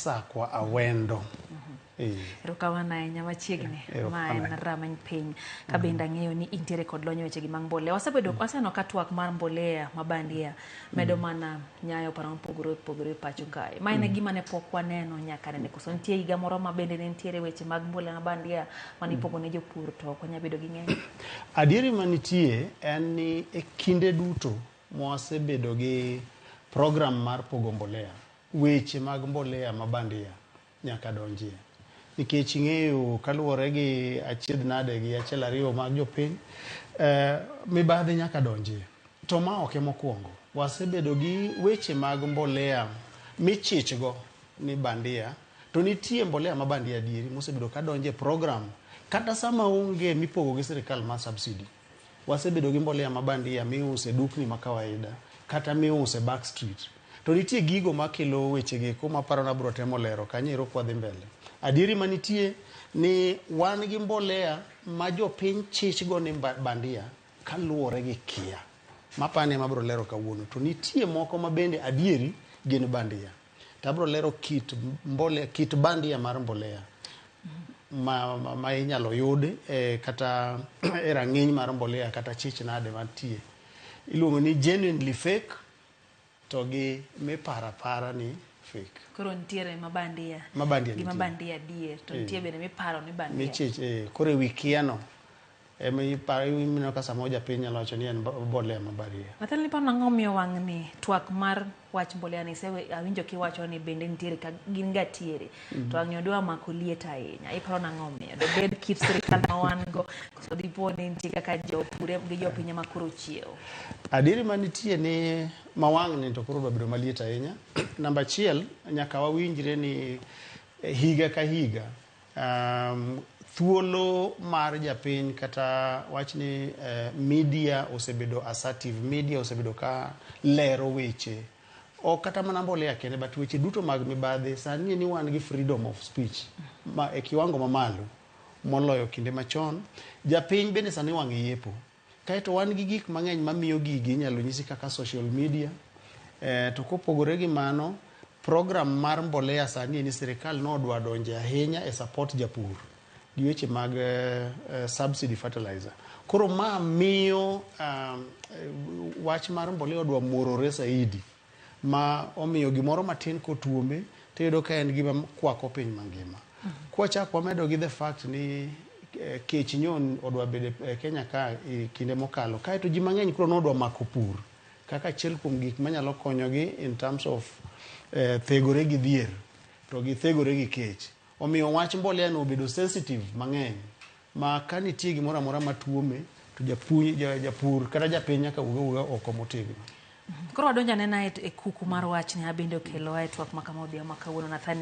Sakwa Awendo. Erokamano ahinya machiegni. Ma en rameny piny. Ka bende ang'eyo ni intiere kod lony e wechegi mag mbolea. Wasebedo waseneno ka twak mar mbolea ma bandia medo mana nyayo paro mopogore opogore e pacho kae. Ma en e gima ne pok waneno nyaka nene. Koso nitie higa moro ma bende ne nitiere weche mag mbolea ma bandia mane ipogo ne jopur to ok wanyal bedo gi ng'eny. Adieri manitie en ni e kinde duto mwasebedo gi program mar pogo mbolea, weche mag mbolea ma bandia nyaka donjie. Nikech ing'eyo kaluwore gi achiedh nade gi achiel ariyo mag jopiny, mibadhi nyaka donjie. To ma ok e mokwongo. Wasebedo gi weche mag mbolea michich go ni bandia, to nitie mbolea ma bandia adieri mosebedo ka donjo e program kata sama onge mipogo gi sirikal mar subsidy. Wasebedo gi mbolea ma bandia miuso e dukni ma kawaida kata miuso e back street. To nitie gigo makelo weche gi eko maparo ni abiro temo lero kanyo ero kwadhi mbele. Adieri manitie ni wan gi mbolea ma jopiny chich go ni bandia kaluwore gi kia. Mapani ema abiro lero kawuono. To nitie moko ma bende adieri gin bandia. To abiro lero kit mbolea, kit bandia mar mbolea ma inyalo yud e kata e rang'iny mar mbolea kata chich nade mantie. Iluongo ni genuinely fake to gi miparo apara ni fake. Koro nitiere mabandia. Mabandia gi nitie. Mabandia adier. To nitie bende miparo ni bandia. Michich, koro e wi kia no ema iparo ineno ka samoro japiny nyalo wacho ni en mbolea ma bandia. Nathaniel, iparo nang'o miyo wang'ni twak mar wach mbolea ni sewe awinjo kiwacho ni bende nitiere ka gin ga tiere. To wang'ni odwa mako liet ahinya. Iparo nang'o miyo? Dobed kit sirikal ma wan go koso dipo ni nitie kaka jopur gi jopiny ema koro chiewo. Adieri manitie ni ma wang'ni to koro odwa bedo maliet ahinya. Namba achiel, nyaka wawinjre ni higa ka higa thuolo mar japiny kata wach ni media osebedo assertive, media osebedo ka lero weche ok kata mana mbolea kende but weche duto mag mibadhi sani ni wan gi freedom of speech ma e kiwango mamalo moloyo kinde machon. Japiny bende sani wang'e yepo. Kaeto wan gi gik mang'eny mamiyo gigi inyalo nyisi kaka social media. To kopogore gi mano, program mar mbolea sani ni sirikal nodwa donje ahinya e support japur gi weche mag subsidy fertilizer. Koro ma miyo wach mar mbolea odwa muorore zaidi ma omiyo gimoro matin kotuome tiyudo ka en gima kwako piny mangima. Kwachak wamedo gi the fact ni kech nyo odwa bedo e Kenya ka e kinde mokalo kaeto ji mang'eny koro nodwa mako pur kaka achiel kuom gik manyalo konyogi in terms of thegore gi dhier to gi thegore gi kech. Omiyo wach mbolea no obedo sensitive mang'eny ma ka nitie gimoro amora matuome to japur kata japiny nyaka wuog awuoga oko motegno. Koro wadonjo anena e kuku mar wachni abende okelowa e twak ma kama odhiambo ma kawuono Nathaniel.